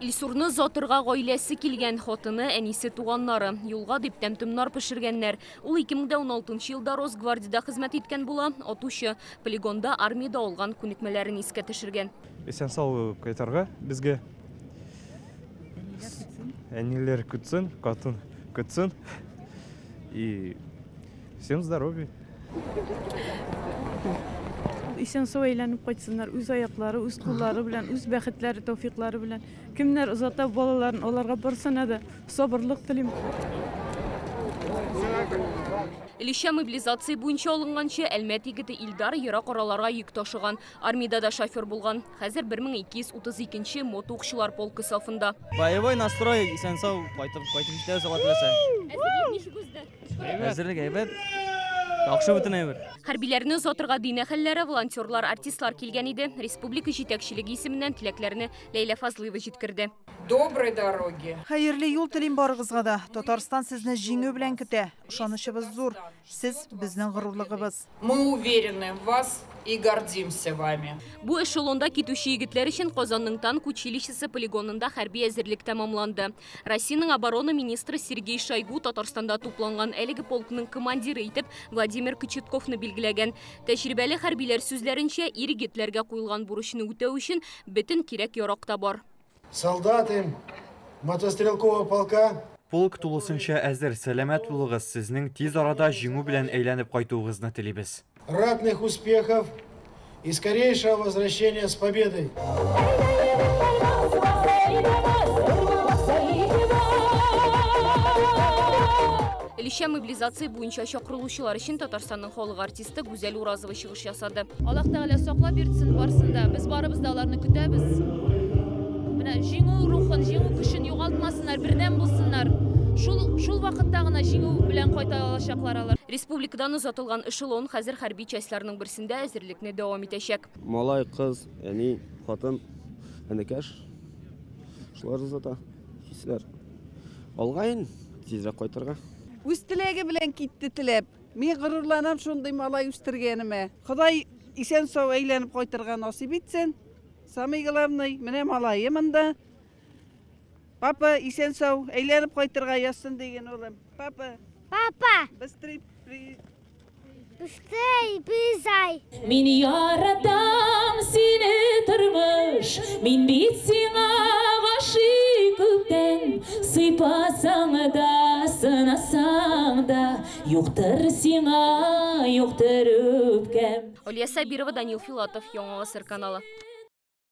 Илсурны озатырга гаиләсе килгән, хатыны, әнисе, туганнары. Юлга дип тәм-томнар пешергәннәр. Ул 2016 елда Росгвардиядә хезмәт иткән була, атучы. Полигонда армиядә алган күнекмәләрен искә төшергән. Исән сау кайтарга безгә. Әниләр көтсен, хатын көтсен. И всем здоровья. Исән сау әйләнеп кайтсыннар, үз аяклары, үз куллары белән, үз бәхетләре, тәүфиклары белән. Кемнәр озата балаларын, аларга барсына да сабырлык телим. Өлешчә мобилизация буенча алынганчы Әлмәт егете Илдар ерак араларга йөк ташыган. Армиядә дә шофер булган. Хәзер 1232 мотоукчылар полкы сафында. Боевой настрой, исән сау кайтып җитәбез, Алла теләсә. Әзерлек ничек узды? Әзерлек әйбәт. Яхшы бөтен әйбер. Хәрбиләрне озатырга дин әһелләре, волонтерлар, артистлар килгән иде. Республика җитәкчелеге исеменнән теләкләрне Ләйлә Фазлыева җиткерде. Доброй дороги. Хәерле юл телим барыгызга да. Татарстан сезне җиңү белән көтә. Ышанычыбыз зур. Сез безнең горурлыгыбыз. Мы уверены в вас и гордимся вами. Бу эшелонда китүче егетләр өчен Казанның танк училищесы полигонында хәрби әзерлек тәмамланды. Россиянең оборона министры Сергей Шойгу Татарстанда тупланган әлеге полкның командиры итеп Владимир Кочетковны билгеләгән. Тәҗрибәле хәрбиләр сүзләренчә, ир егетләргә куелган бурычны үтәү өчен бөтен кирәк-ярак та бар. Солдаты мотострелкового полка. Полк тулысынча әзер, сәламәт булыгыз. Сезнең тиз арада җиңү белән әйләнеп кайтуыгызны телибез. Ратных успехов и скорейшего возвращения с победой. Өлешчә мобилизация буенча чакырылучылар өчен Татарстанның халык артисты Гүзәл Уразова чыгыш ясады. Аллаһ Тәгалә саклап йөртсен барсын да. Без барыбыз да аларны көтәбез. Менә җиңү рухын, җиңү көчен югалтмасыннар, бердәм булсыннар. Шул вакытта гына җиңү белән кайта алачаклар алар. Республикадан озатылган эшелон хәзер хәрби частьларның берсендә әзерлекне дәвам итәчәк. Малай, кыз, әни, хатын, энекәш. Шулар озата. Хисләр. Алгаен тизрәк кайтырга. Үз теләге белән китте теләп. Мин горурланам шундый малай үстергәнемә. Ходай исән сау әйләнеп кайтырга насыйп итсен. Самый главный, менә малае монда. Папа исән сау әйләнеп кайтырга язсын дигән улым. Папа. Папа. Быстрый Быстрый приезжай. Мин яратам сине тормыш, мин бит сиңа гашыйк күптән. Сыйпасаң да, сынасаң да, юктыр сиңа, юктыр үпкәм. Алия Сабирова, Данил Филатов, Яңа Гасыр каналы.